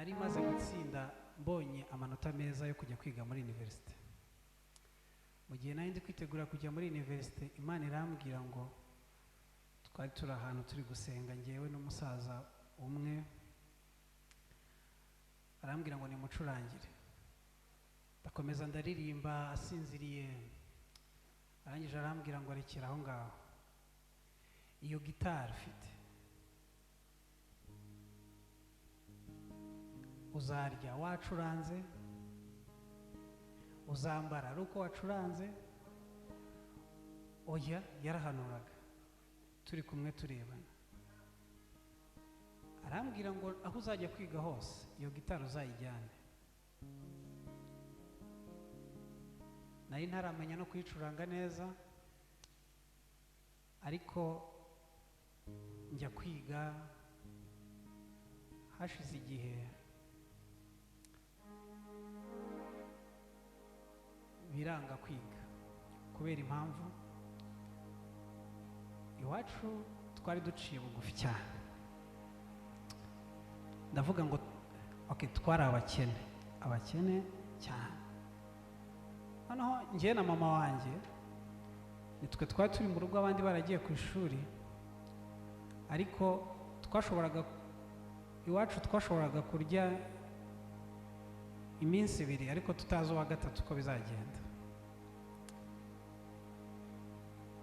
Nari maze gutsinda, mbonye amanota meza yo kujya kwiga muri universite. Mu gihe nari ndi kwitegura kujya muri universite, Imana irambwira ngo, twari turi ahantu turi gusenga ngewe n'umusaza umwe, arambwira ngo nimucurangire. Ndakomeza ndaririmba asinziriye, arangije arambwira ngo rekera aho ngaho, iyo gitari ufite uzarya wacuranze, uzambara ari uko wacuranze. Oya, yarahanuraga turi kumwe turebana, arambwira ngo aho uzajya kwiga hose iyo gitari uzayijyane. Nari ntaramenya no kuyicuranga neza, ariko njya kwiga. Hashize igihe biranga kwiga kubera impamvu iwacu twari duciye bugufi cyane. Ndavuga ngo okay, twari abakene, abakene cyane. Noneho njye na mama wanjye nitwe twari turi mu rugo, abandi baragiye ku ishuri, ariko twashoboraga, iwacu twashoboraga kurya iminsi ibiri ariko tutazi uwa gatatu uko bizagenda.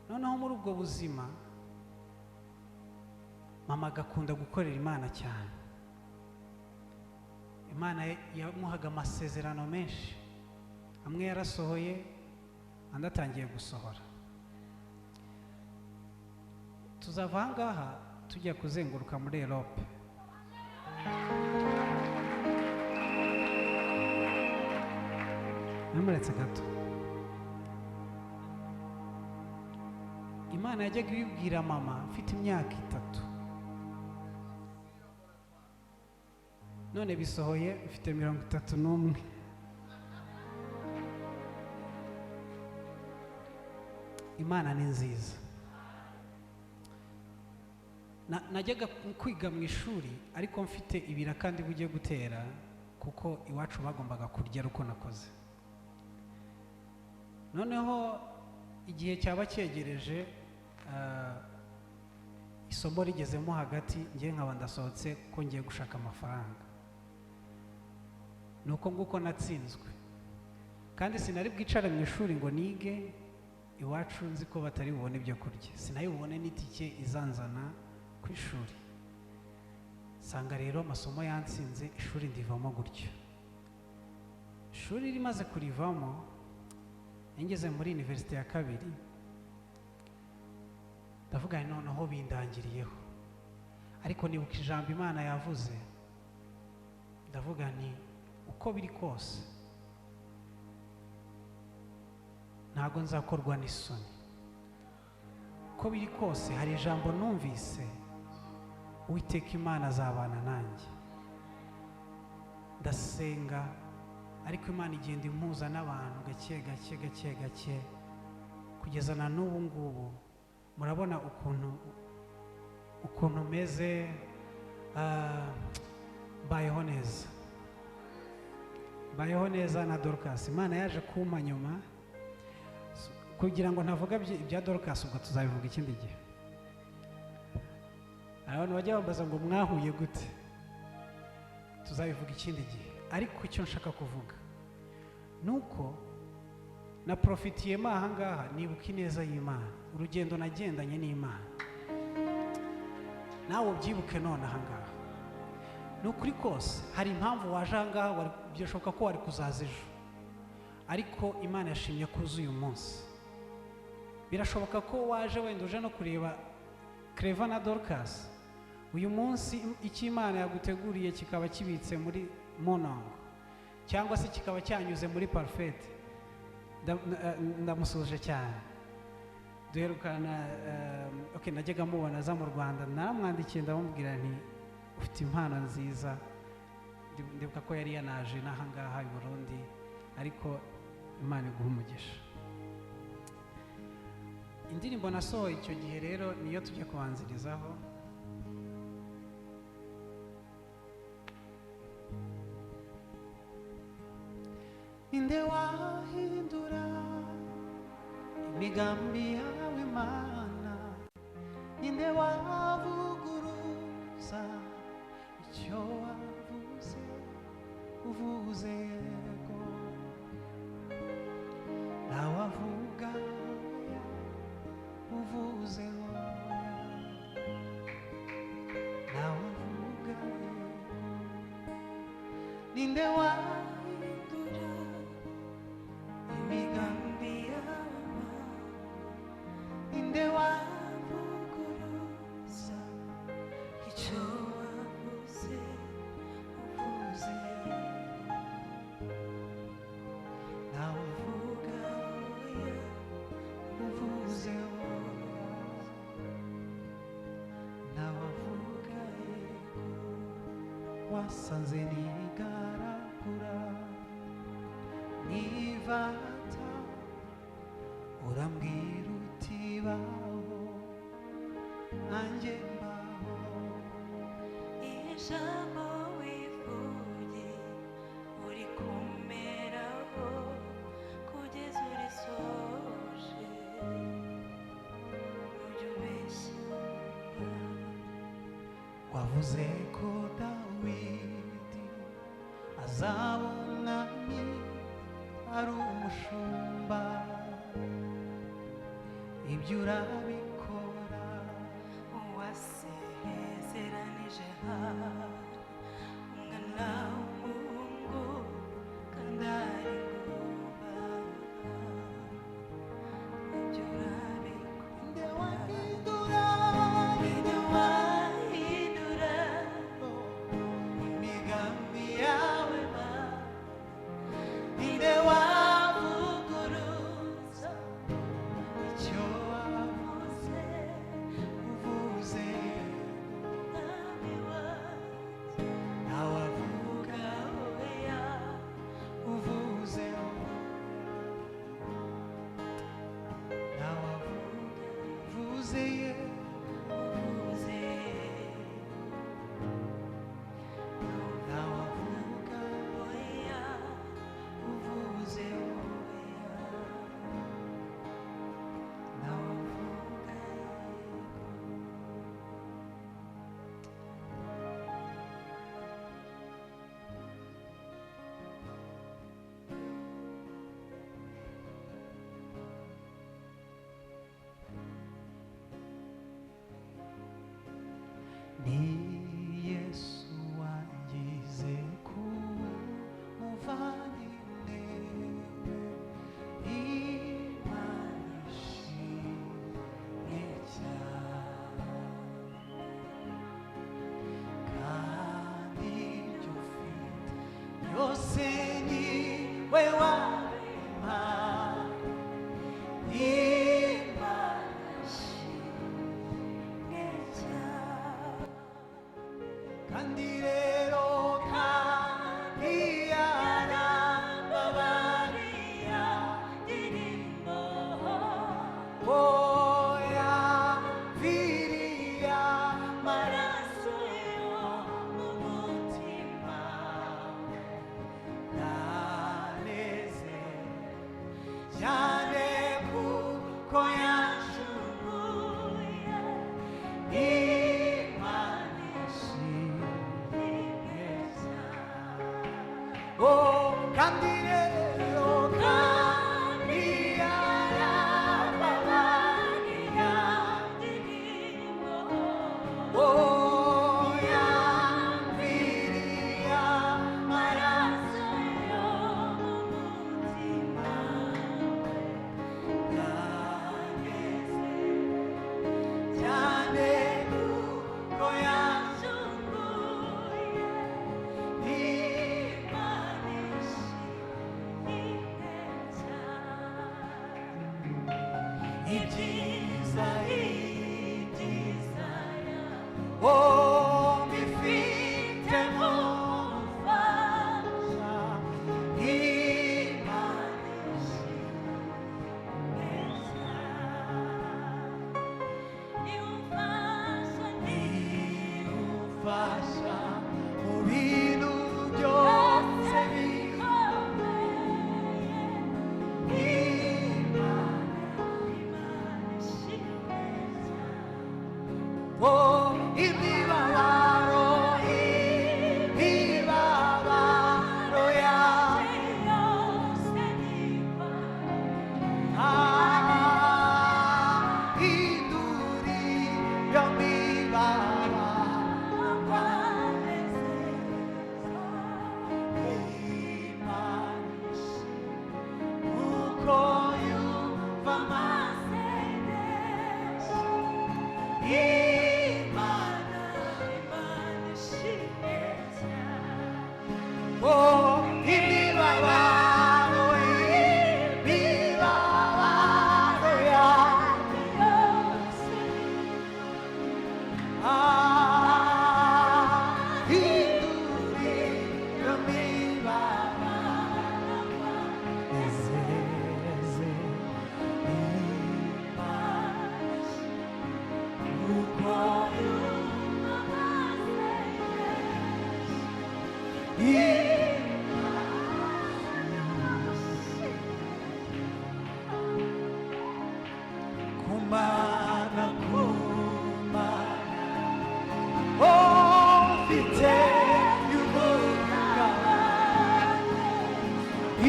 Noneho muri ubwo buzima mama agakunda gukorera Imana cyane. Imana yamuhaga amasezerano menshi, amwe yarasohoye andi atangiye gusohora. Tuzava aha ngaha tujya kuzenguruka muri Europe. Namuretse gato, Imana yajyaga ibibwira mama mfite imyaka 3, none bisohoye mfite 31. Imana ni nziza. Najyaga kwiga mu ishuri ariko mfite ibira kandi bugiye gutera, kuko iwacu bagombaga kurya uko nakoze. Noneho igihe cyaba cyegereje, isomo rigezemo hagati, ngiye nkaba ndasohotse ko ngiye gushaka amafaranga. Nuko nguko natsinzwe, kandi sinari bwicare mu ishuri ngo nige, iwacu nzi ko batari bubone ibyo kurya, sinari bubone n'itike izanzana ku ishuri. Sanga rero amasomo yansinze, ishuri ndivamo gutyo. Ishuri rimaze kurivamo, ngeze muri universite ya kabiri, ndavuga noneho bindangiriyeho. Ariko nibuka ijambo Imana yavuze, ndavuga nti uko biri kose ntago nzakorwa n'isoni. Uko biri kose hari ijambo numvise, Uwiteka Imana azabana nanjye. Ndasenga, ariko Imana igenda impuza n'abantu gake gake gake gake kugeza na n'ubu ngubu. Murabona ukuntu meze, mbayeho neza, mbayeho neza na Dorcas. Imana yaje kumpa nyuma, kugira ngo ntavuga ibya Dorcas, ubwo tuzabivuga ikindi gihe. Abantu bajya bambaza ngo mwahuye gute, tuzabivuga ikindi gihe. Ariko icyo nshaka kuvuga nuko na profitiyemo aha ngaha, nibuka ineza y'Imana, urugendo nagendanye n'Imana. Nawe ubyibuke none aha ngaha. Ni ukuri kose hari impamvu waje aha ngaha, byashoboka ko wari kuzaza ejo, ariko Imana yashimye ko uza uyu munsi. Birashoboka ko waje wenda uje no kureba Clever na Dorcas. Uyu munsi icyo Imana yaguteguriye kikaba kibitse muri Monango, cyangwa se kikaba cyanyuze muri Parfait. Ndamusuhuje cyane. Duherukana, okay, najyaga mubona aza mu Rwanda, naramwandikiye ndamubwira nti ufite impano nziza. Ndibuka ko yari yanaje n'aha ngaha i Burundi, ariko Imana iguha umugisha. Indirimbo nasohoye icyo gihe rero niyo tujya kubanzirizaho. Inde wahindura imigambi yawe Mana? Ninde wavuguruza icyo wavuze? Uvuze yego, ntawavuga oya. Uvuze oya, ntawavuga yego. Ninde wahindura imigambi yawe Mana? Ninde wavuguruza Icyo wavuze? Uvuze, ntawavuga Oya. Uvuze oya, ntawavuga yego. Wasanze nigaragura nivata, urambwira uti baho, nanjye mbaho. Ijambo wivugiye urikomeraho kugeza urisoje, ujya ubeshya. Wavuze ko Dawidi azaba umwami ari umushumba, ibyo urabikora. Wasezeranije Hana umwana w'umuhungu kandi ari ngumba, ibyo urabikora. Nde wahindura Ninde wahindura imigambi yawe? Mana? Ninde wavuguruza icyo wavuze? Uvuze, Mwami wanjye, ntawavuga oya. Uvuze, ntawavuze ye. Uvuze, Ntawavuga oya. Uvuze, ntawavuga. Ni Yesu wangize kuba umuvandimwe we. Imana ishimwe cyane, kandi ibyo ufite byose ni we wabimpaye. Imana Ishimwe cyane. Kandi rero, kandi yarambabariya Ndirimbo oya viriya maraso yo mu mutima, maraneze cyane kuko yacunguye. Imana ishimwe cyane. Oh, kandi rero, kandi yarambabariya Ndirimbo oya viriya maraso yo mu mutima, maraneze cyane kuko yacunguye. Imana Imana ishimwe cyane. Ibyiza, Ibyiza oh mbifitemo umufasha, Imana Imana ishimwe cyane. Niwumfasha, Ufasha mu bintu byose bikomeye. Oh, imibabaro, imibabaro yanjye yose ahindure iyo mibabaro, nezeze Imana uko yumva amasengesho. Kumana, kumana, oh, mfite y'umugabane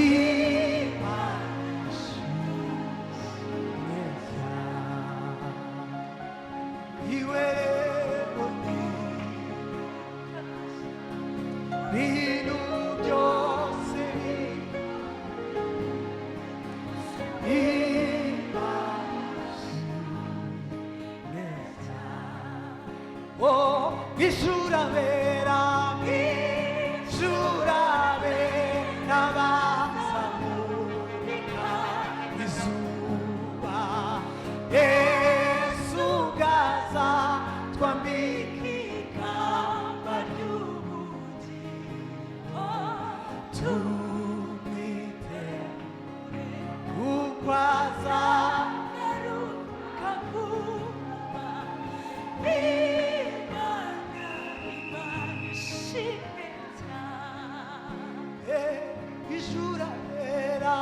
Imana ishimwe cyane. Iwe rero ni bintu byose Imana Oh, ishurabera, ishurabera bazamurika izuba. Yesu gaza twambika Ikamba ry'ubugingo tumwite ukwaza garuka vuba. Imana, Imana ishimwe cyane. Ishurabera,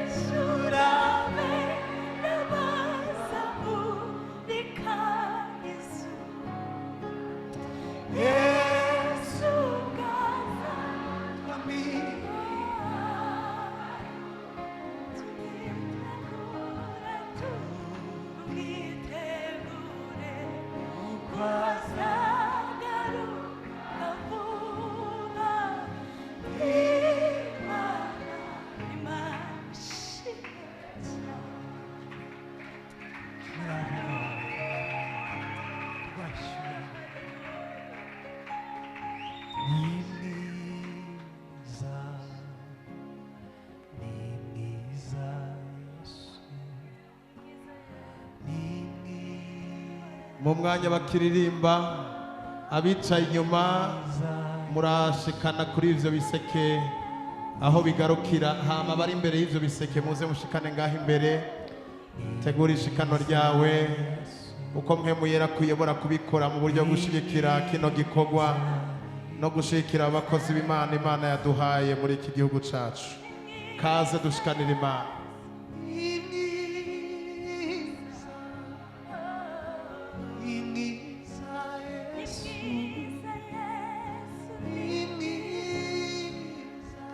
Ishurabera bazamurika izuba. Yesu Yesu gaza twambika ukwaza Ni mwiza, ni mwiza Yesu, ni mwiza. Mu mwanya bakiririmba, abicaye inyuma murashikana kuri ivyo biseke aho bigarukira, hama bari imbere y'ivyo biseke muze mushikane ngaho imbere. Tegura ishikano ryawe uko mwe muyera kuyobora kubikora mu buryo bwo gushigikira kino gikorwa no gushigikira abakozi b'Imana Imana yaduhaye muri iki gihugu cacu. Kaze dushikanira Imana. Ni mwiza, ni mwiza Yesu, ni mwiza,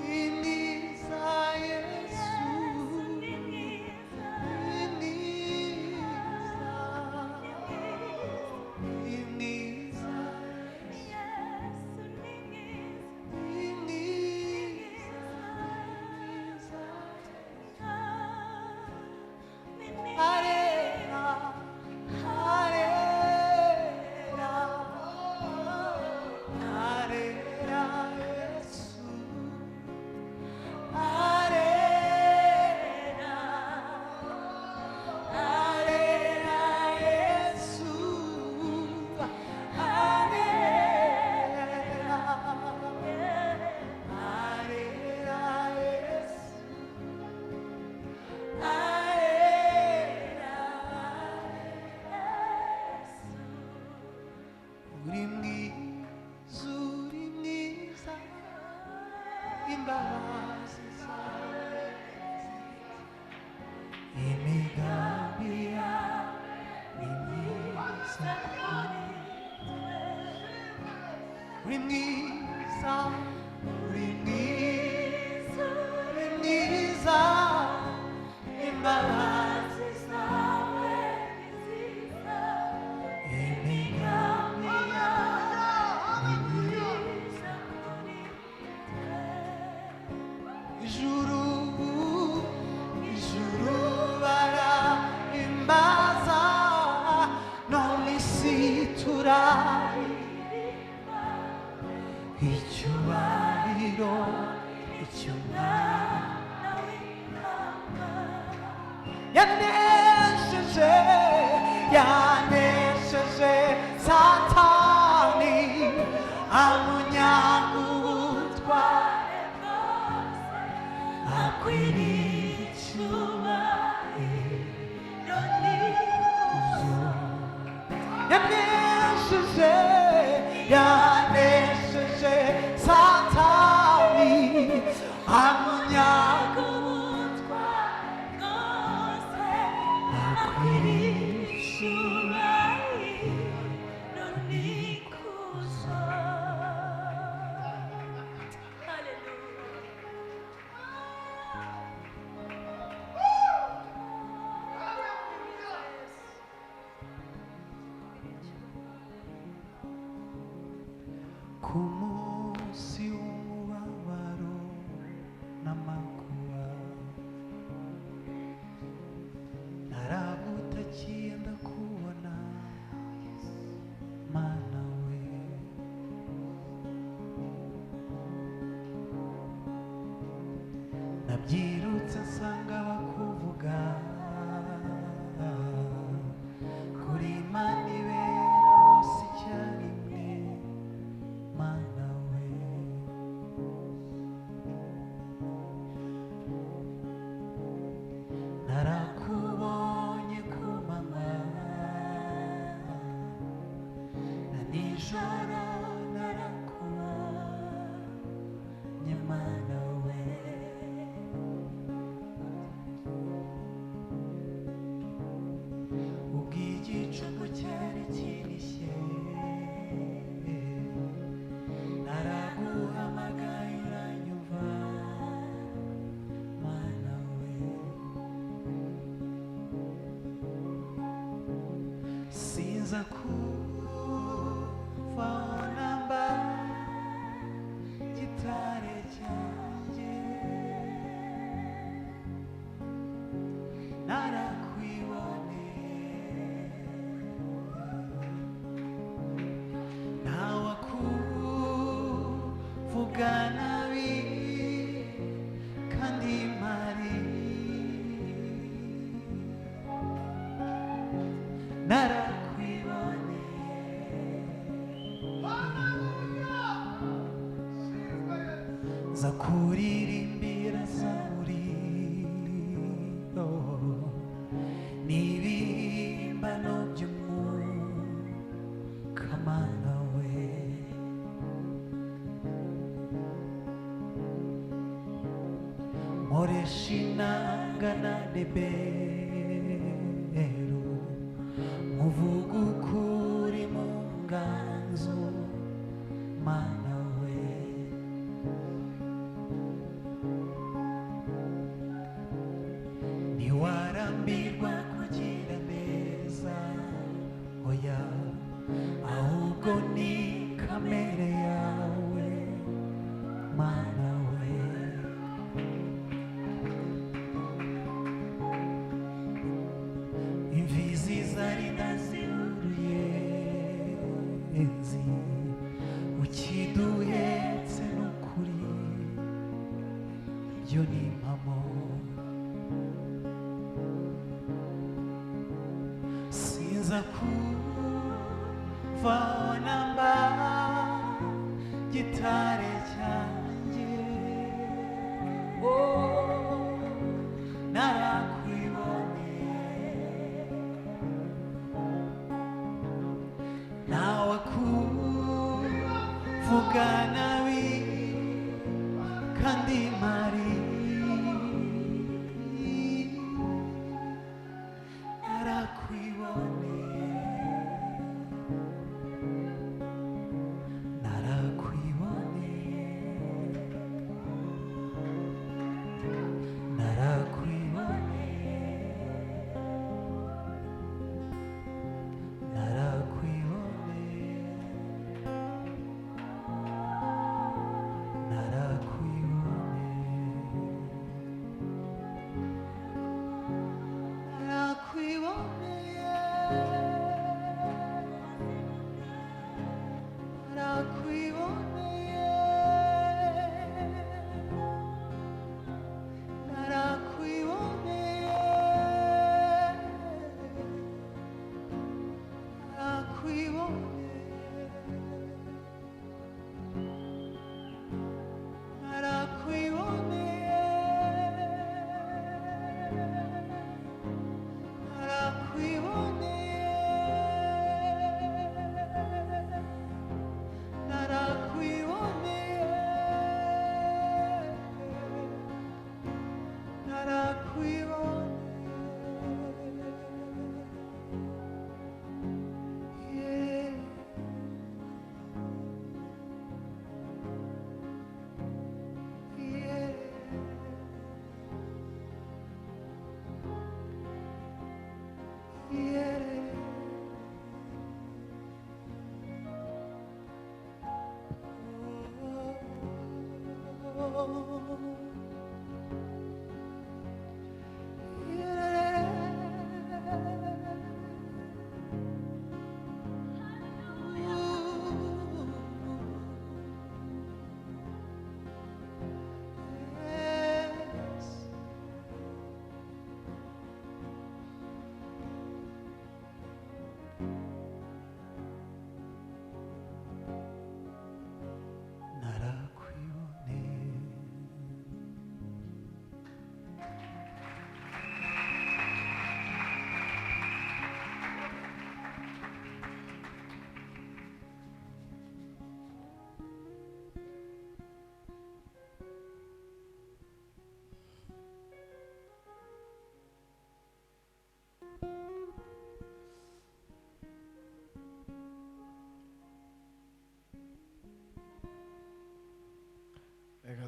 ni mwiza Yesu, ni mwiza, ni mwiza, ni mwiza. Arera, arera, arera Yesu, arera, arera Yesu, arera, arera Yesu. Uri mwiza, uri mwiza, imbabazi zawe, imigambi yawe ni myiza. Uri mwiza, uri mwiza, uri mwiza, imbabazi Zawe ni nziza. imigambi yawe ni myiza. Ijuru, ijuru barahimbaza, no mu isi turaririmba. Icyubahiro icy'umwana yanesheje, yanesheje Satani, amunyagutware akwiriye icyubahiro n'ikuzo. Yanesheje, yanesheje Satani, amunyagutware akwiriye Icyubahiro n'ikuzo. Hallelujah. Ku munsi w'umubabaro n'amakuba, naragutakiye ndakubona, Mana we. Nabyirutse nsanga bakuvuga kuri Imana ibera hose icyarimwe, Mana we. Narakubonye ku manywa na nijoro, narakubonye, Mana we. Ubwo igicuku cyari kinishye, naraguhamagaye uranyumva, Mana we. Sinza kuvaho namba, gitare cyanjye, narakwiboneye. Ntawakuvuga nabi kandi mpari, narakwiboneye. Nza kuririmbira zaburi, oh, n'ibihimbano by'umwuka, Mana we. Nkoresha inanga na neberu, nkuvuga ukuri mu nganzo, Mana we. Ntiwarambirwa kugira neza, oya, ahubwo ni kamere yawe, Mana we. Imfizi zari ndaziruye nzi ukiduhetse n'ukuri, ibyo ni impamo. Sinza kuvaho namba, gitare cyanjye, oh, narakwiboneye. Ntawakuvuga nabi kandi mpari, narakwiboneye, narakwiboneye, narakwiboneye, narakwiboneye, narakwiboneye.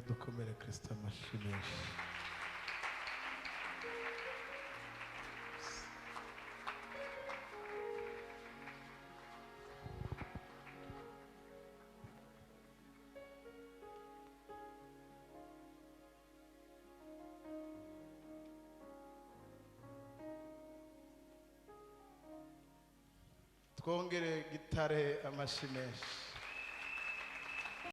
Reka dukomere Kristo amashyi menshi. Twongere gitare amashyi menshi.